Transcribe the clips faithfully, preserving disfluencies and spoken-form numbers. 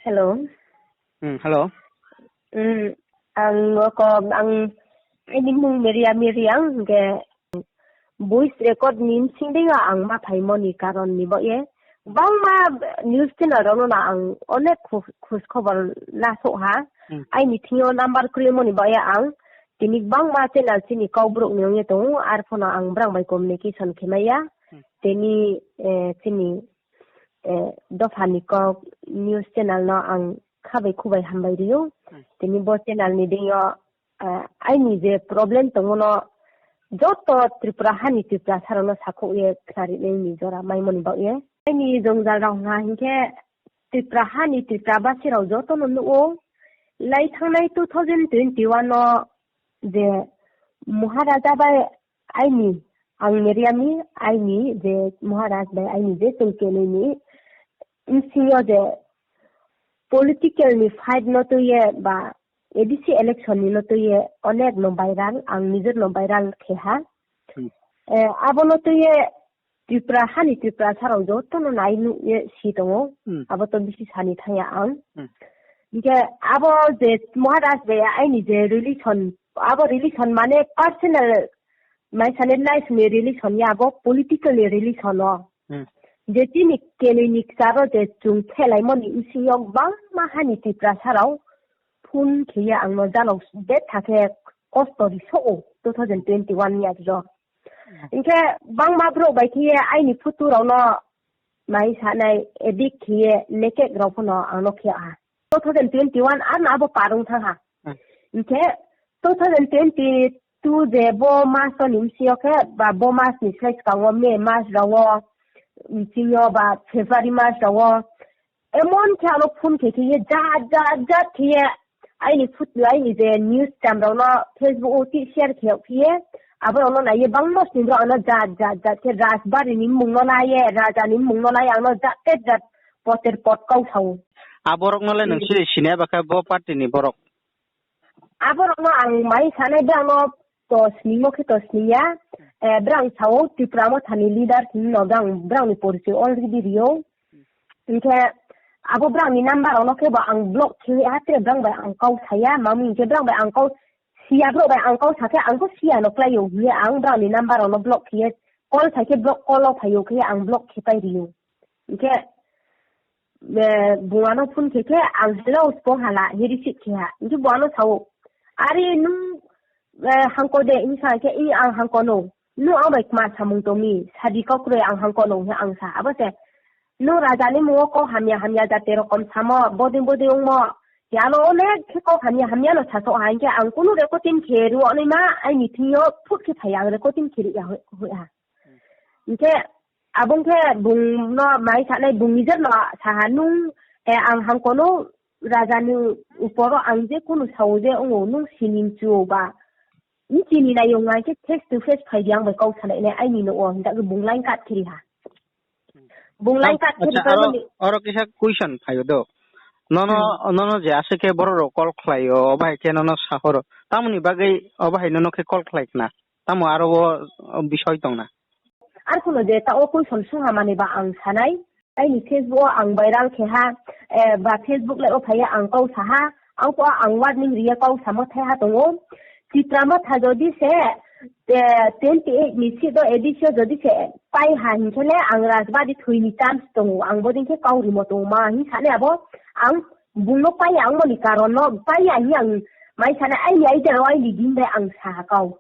Hello. Hmm, hello. Hmm, ang oko, ang, ini mung Meria Meriang, hingke voice record ni singdingo ang ma phaimoni karon ni bo ye. Bangma news channel rokno na ang onek khu-, khus khobor la sok ha. Hmm. Aini thingo number krimo ni bo ye ang. Tini bangma channel chini kok borok ni wngye tongo, ar phano ang brang bai communication khemaya. Hmm. Tini, eh, chini, eh, dophani kok news channel no ang khabai khubai hambai rio. Hmm. Tini bo channel ni dingyo, eh, aini je problem tongo no joto Tripura hani Tripura sarokno sakhuk ye khwlari nini jora maimoni bagye. Aini jongjal rok ha hinkhe Tripura hani Tripura basi rok joto no nugo. Lai thangnai two thousand twenty-one no je Maharaja bai aini, ang Meriami aini je Maharaj bai aini je tongkenini bisingo je political ni fight no tuye ba A D C election ni no tuye onek no viral, ang nijor no viral khe ha. Hmm. Eh, abo no tuye Tripura hani Tripura sarok joto no nai nuk ye si tongo. Hmm. Abo to bisi sani thaya ang. Hmm. Hingke abo je Maharaj bai aini je relation, abo relation mane personal mai sani life ni relation ya, abo political ni relation o. Hmm. Je chini kenui ni kcharo je chung thelaimoni bisingo bangma hani Tripura sarok phone khe ye ang no jalo betha khe kosto ri so o two thousand twenty-one ni aro. Hingke bangma borok bai khe aini photo rokno mai sanai edit khe naked rok phano ang no khe ha. Two thousand twenty-one ano abo parung thang ha. Hmm. Hingke two thousand twenty-two je bo mas ni bisingo khe ba bo mas ni sai swkango May mas rogo, bisingo ba February mas rogo, emon khe ano phone khe khe ye jat jat jat khe ye aini phut-, aini je news channel rokno Facebook o ti share khe yok khe ye abo rokno nai ye bangma sini borok ano jat jat jat khe Rajbari ni mung no nai ye, Raja ni mung no nai ye ano jat te jat poter pot kau sao. Aborok no le nung Hmm. sini sini aba khe bo party ni borok? Aborok no ang mai sanai borok no to sini mo khe to sini ya, eh, borok sao Tipra Motha ni leader sini no borok, borok ni porichoi already rio. Hingke abo borok ni number rok no khe bo ang block khe ya, tere borok bai ang kau saya, mami hingke borok bai ang kau siya, borok bai ang kau sakhe ang khe siya no klai yo, hiye ang borok ni number rok no block khe ye call sai khe borok call o phai yo khe ang block khe pai rio. Hingke, eh, bung ano phone khe khe ang hello spo hala, he receive khe ha. Hingke bo ano sao, "Are nung, eh, hangko de," hing sa khe, "I ang hangko no." "Nung ang bai kma samung tongmi, sadi kok roi ang hangko nung," he ang sa. Abo se, "Nung raja ni mungo kok hamya hamya jate rokom samo, boding boding wngmo." Ya no onek khe kok hamya hamya no sa sok ha, hingke ang kunu recording khe rw onoi ma, aini thing yo phut khe phai ang recording khe ri ya hoi, hoi ha. Hingke abong khe bung no mai sanai bung nijor no sa ha, "Nung, eh, ang hangko no raja ni uporo ang je kunu sao je ongo, nung sining chuo ba." Ni chini nai yong ngai khe face to face phai di ang bai kau sanai nai aini no o hinta khe bung line cut khe ri ha. Bung line cut khe ri Acha, aro, khe oro kisa question phaio do. Nono, Hmm. nono je ase khe borok rok call khlai o, obo hai khe nono sahoro. Tamoni bagwi obo hai nono khe call khlai khna. Tamo aro o, o bisoi tong na. Ar kuno je ta o question sung ha mani ba ang sanai. Aini Facebook o ang viral khe ha, eh, ba Facebook le o phai ang kau sa ha, ang ko ang warning ri ya kau samo thai ha tongo. Tipra Motha jodi se, eh, twenty eight ni seat o A D C o jodi se pai ha hinkhe le ang Rajbari thwi ni chance tongo, ang bodin khe kau rimo tongo ma hin sani abo ang bung no pai ya ang moni karon no pai ya hin ang mai sani aini idea o aini din bai ang sa ha kau.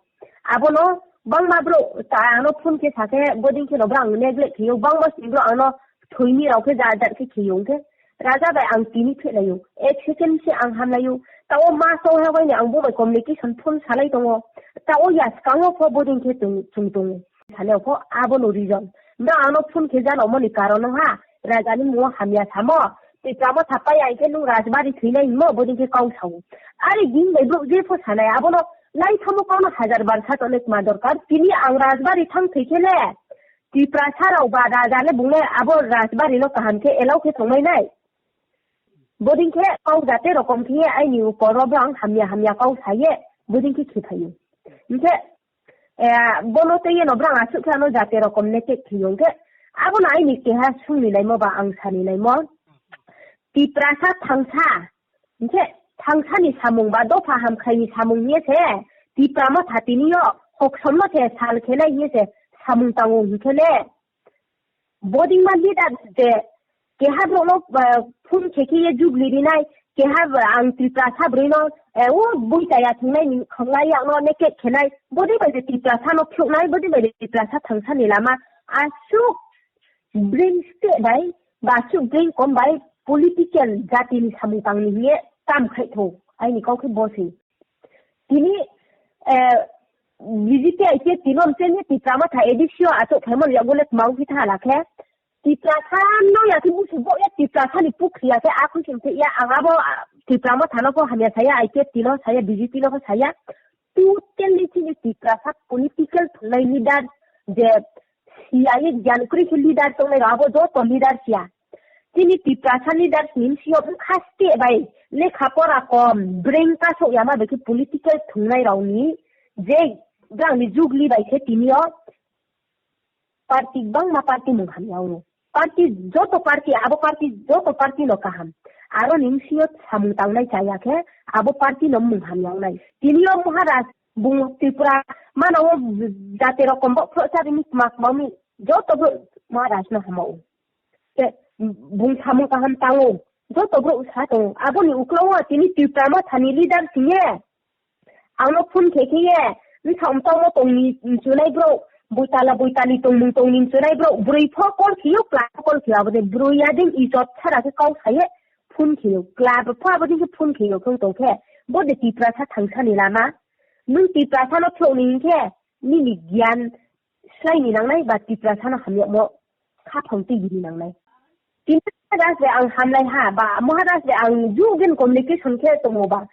Abono bangma bro ta ano phone khe sakhe bodin khe no bro ang neglect khe yo bangma sini bro ano thwini rok khe ja ja khe khe yo khe raja bai ang tini phe layo ek second se ang ham layo ta o ma so ha bai ni ang bo bai communication phone salai tongo ta o ya skang o pho bodin khe tung chung tongo sale pho abono reason bro ano phone khe jalo moni karon no ha raja ni mo hamya samo Tipra Motha pai ai khe nung Rajbari thwinai himo bodin khe kau sao. Ari din bai bro je pho sanai abono lai thamo kau no hajar bar sa tole kma dorkar. Tini ang Rajbari thang thwi khe le Tipra sarao ba raja le bung le abo Rajbari no kaham khe allow khe tongmai nai. Bodin khe kau jate rokom khe aini upor o bang hamya hamya kau saye bodin khe khiphaio. Hingkhe Eh, bono tei yeno brang aswk khe ano jate rokom ne kek thiyong khe. Abono aini keha sungni laimo ba ang sani laimo. Tiprasa thangsa, hinkhe thangsani samung ba dopha hamkhaini samung hiye se, Tipra Motha tiniyo hoksomno se sal khenai hiye se samung tango hinkhe le. Bodingma leader je keha borokno, eh, phone khe khe ye jugli rinai, keha ang Tiprasa bwrwino, eh, o bui chaya thwngnai ni khanglai yakno naked khenai, bodi bai je Tiprasano phiyoknai, bodi bai je Tiprasa thangsani lama aswk brain state bai, ba aswk brain kom bai political jatini samung tangni hiye kam khaitho, aini kau khe bo se. Tini, eh, B J P I P F tino mchengni Tipra Motha A D C o achuk phaimani yago le kmang khe thala khe. Tiprasa no ya khe busi bo ya Tiprasa ni pukri ya khe a khuising khe ya ang abo, ah, Tipra Motha no pho hamya saya, I P F tino saya, B J P no pho saya. Totally chini Tiprasa political thwngnai leader je siya ye gyan kwrwi khe leader tongnai rok abo joto leader siya. Chini Tiprasa leaders ni bisi o wngkha state bai lekha pora kom, brain kasok yama bai khe political thwngnai rok ni je brang ni jugli bai khe tini o party bangma party mung hamya o. Party joto party, abo party joto party no kaham. Aro ni bisi o samung tangnai chaya khe abo party no mung hamya wngnai. Tini o Maharaj bung Tripura mana o jate rok kom bo phro chari mi kma kma mi joto bo Maharaj no hama o. Te bung samung kaham tango. Joto borok sa tongo. Aboni uklogo tini Tipra Mothani leader singye. Angno phone khe khe ye, bwsa umtangmo tongni chunai borok, buitala buitali tongmung tongni chunai borok, bwrwi pho call khiyo, kla pho call khiyo, aboni bwrwi yadeng ijot sara khe kau saye phone khiyo, kla pho aboni khe phone khiyo, phone tong khe. Bo de Tiprasa thangsani lama. Nwng Tiprasano phiyokni hinkhe, nini giyan swlaini nangnai ba Tiprasano hamyakmo khaphang twi giri nangnai. Tini Maharaj bai ang hamlai ha ba Maharaj bai ang jugin communication khe tongo ba.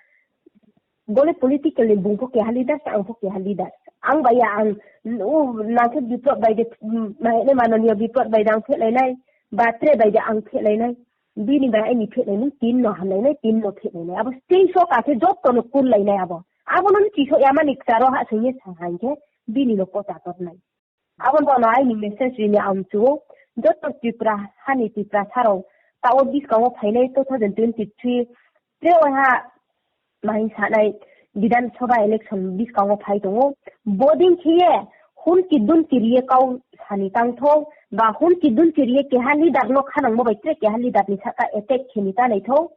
Bole political ni bung pho keha leader, ang pho keha leader. Ang bai ya ang, o, nangkhe Biplop bai de, mm, ma-, mananiya Biplop bai de ang phehlainai, ba tre bai de ang phehlainai. Bini bai ani phehlainai, tin no hamlainai, tin no phehlainai. Abo stage o ka khe joto no kullainai abo. Abo no ni chiso yamani kcharo ha sengye sa hai khe bini no pota tornai. Aboni bono aini message rini ang chuo, joto Tripura hani Tiprasa rok tao biskango phainai two thousand twenty-three, tre waiha mahi sanai Bidhan Sabha election biskango phai tongo. Bodin khiye hun ki dun ki riye kau sani tangtho, ba hun ki dun ki riye keha leader no khanangmo bai tre keha leader ni saka attack khini ta naitho.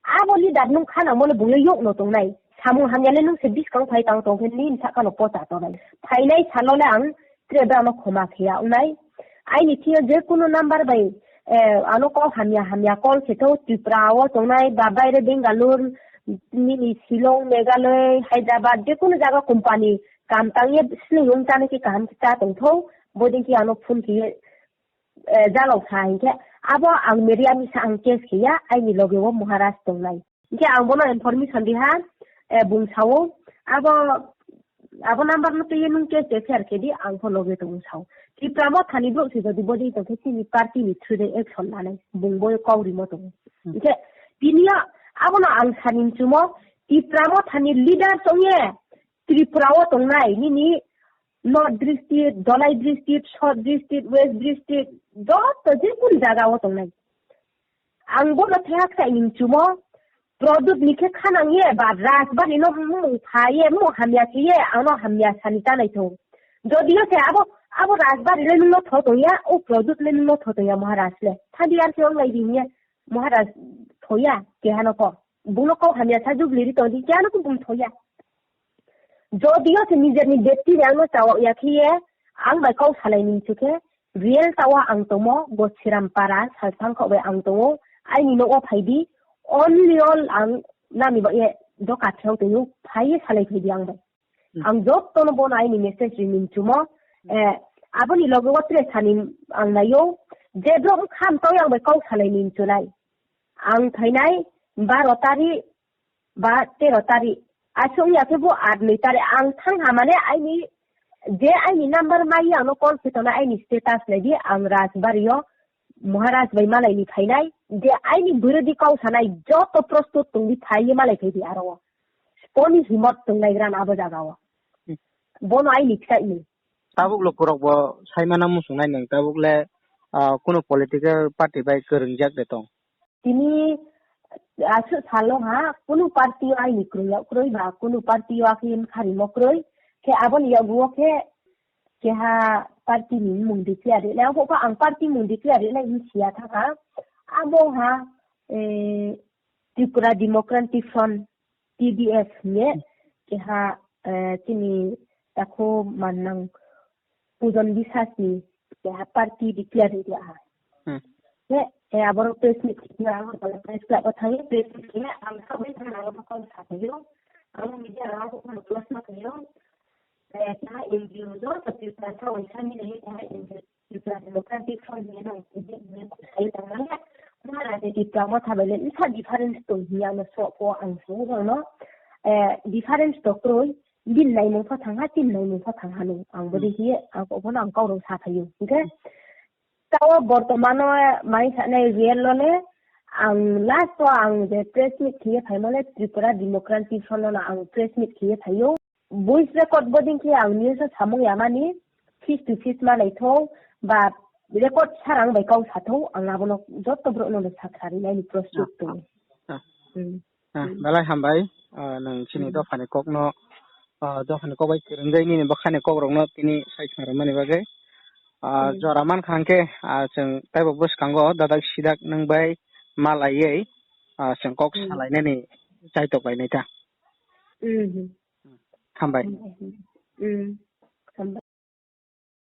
Abo leader nung khanangmo le bungyo yok no tongnai. Samung hamya le nung se biskang phai tang tong khe nini saka no pocha tongnai. Phainai salo le ang tre brao no khoma khiya wngnai. Aini thio je kunu number bai, eh, ano kok hamya hamya call khe tho Tripura o tongnai ba baire Bengaluru, nini Shillong, Meghalaya, Hyderabad je kunu jaga company kam tang ye sling wng chani khe kaham khe cha tong tho. Bodin khe ano phone khe ye eh, jalok sa hinkhe, abo ang media misa ang case khiya, aini loge o Maharaj tongnai. Hinkhe ang bono information diha, eh, bung sao, abo, abo number no twiwi nung case F I R khe di, ang pho loge tongo sao. Tipra Mothani borok se jodi bodi tongkhe chini party ni through de action lanai, bung bo kau rimo tongo. Hinkhe tini abono ang sani mchumo, Tipra Mothani leader tongye, Tripura o tongnai nini North District, Dholai District, South District, West District, joto je kunu jaga o tongnai. Ang bono thehak sai ni mchumo, Pradyot ni khe khanang ye ba Rajbari no mung pha ye, mung hamya khe ye, ano hamya sani ta nai thung. Jodi o se abo, abo Rajbari le nung no tho tong ya, o Pradyot le nung no tho tong ya Maharaj le. Thandi ar khe ong lai di ye. Maharaj thoya, kehano ko. Bungno kok hamya sa jugli ri tongdi, kehano ko bung thoya. Jodiyo se nijerni bepti ni angno chawak ya khiye, ang bai kok salai ni mchu khe, real tawa ang tomo, Gosiram para, Salsang kok bai ang tongo, aini nogo phaidi, only all ang nami ba ye doka theu tongyo, phaiye salai phaidi ang bai. Hmm. Ang jotono bono aini message rini mchumo. Eh, aboni loge o tre sani ang naio. Je bro kham tau yang bai kau salai ni mchunai. Ang thainai baro tari ba tero tari. Asung ya khe bo at noi tari ang thang ha mane aini je aini number mai ang no call khe tona aini status nai di ang Rajbari o Maharaj bai malai ni phainai je aini bwrwdi kau sanai joto prostut tong di phai ye malai phai di aro. Sponi himot tongnai gran abo jaga o. Hmm. Bono aini kisa ini. Tabuk lukurok bo saimana muchungnai nwng tabuk le, ah, kunu political party bai kwrwngjak de tong. Tini aswk salo ha, kunu party o aini kwrwng yag kwrwi ba kunu party o akhe wngkha rimo kwrwi, khe aboni yaguo khe keha party ni mung declare rinai, abo khe ang party mung declare rinai hinwi siya thangkha. Abo ha, eh, Tripura Democratic Front, T D F hinwi keha, eh, chini takhu mannang Pujon Biswas ni keha party declare rinai ha. Hmm. He, he, aboro press meet khna, abo press club o thangwi press meet khna, ang sa bai thang, ang abo kok sa phaio, ang media rok abo kok close ma phaio. Eh, keha N G O joto Tripura sa bai thangwi nai, keha N G O Tripura Democratic Front ni nang, ni, ni, sai tang nang ya. Mara de Tripura mo thabai le, isa difference tong hiya no so ko ang so no. Eh, difference to kroi, din naimung pha thang ha, tin naimung pha thang ha no. Ang bo de Hmm. hiye, ang ko no ang kok rok sa phaio. Hingkhe, Tawo bortomano mai sanai real lone ang last o ang je press meet khiye phaimale Tripura Democratic Front no ang press meet khiye phaio. Voice record boding khe ang news o samung yamani face to face ma naithok ba record sarang bai kok sathok ang abono joto borok no sakha rinai ni prostut Ah, tongo. ah. Hmm. Ah, Hmm. Belai hambai, ah, nwng chini Hmm. dophani kokno, ah, dophani kok bai kwrwngwi nini bwkhani kokrokno tini sai khna rwmani bagwi. Ah, Hmm. Jora mankha hwnkhe, ah, chwng taibo bwskango dadak sidak nwng bai malaiwi, ah, chwng kok Hmm. salainani chaitok lainai ta. Hmm. Hambai. Hmm.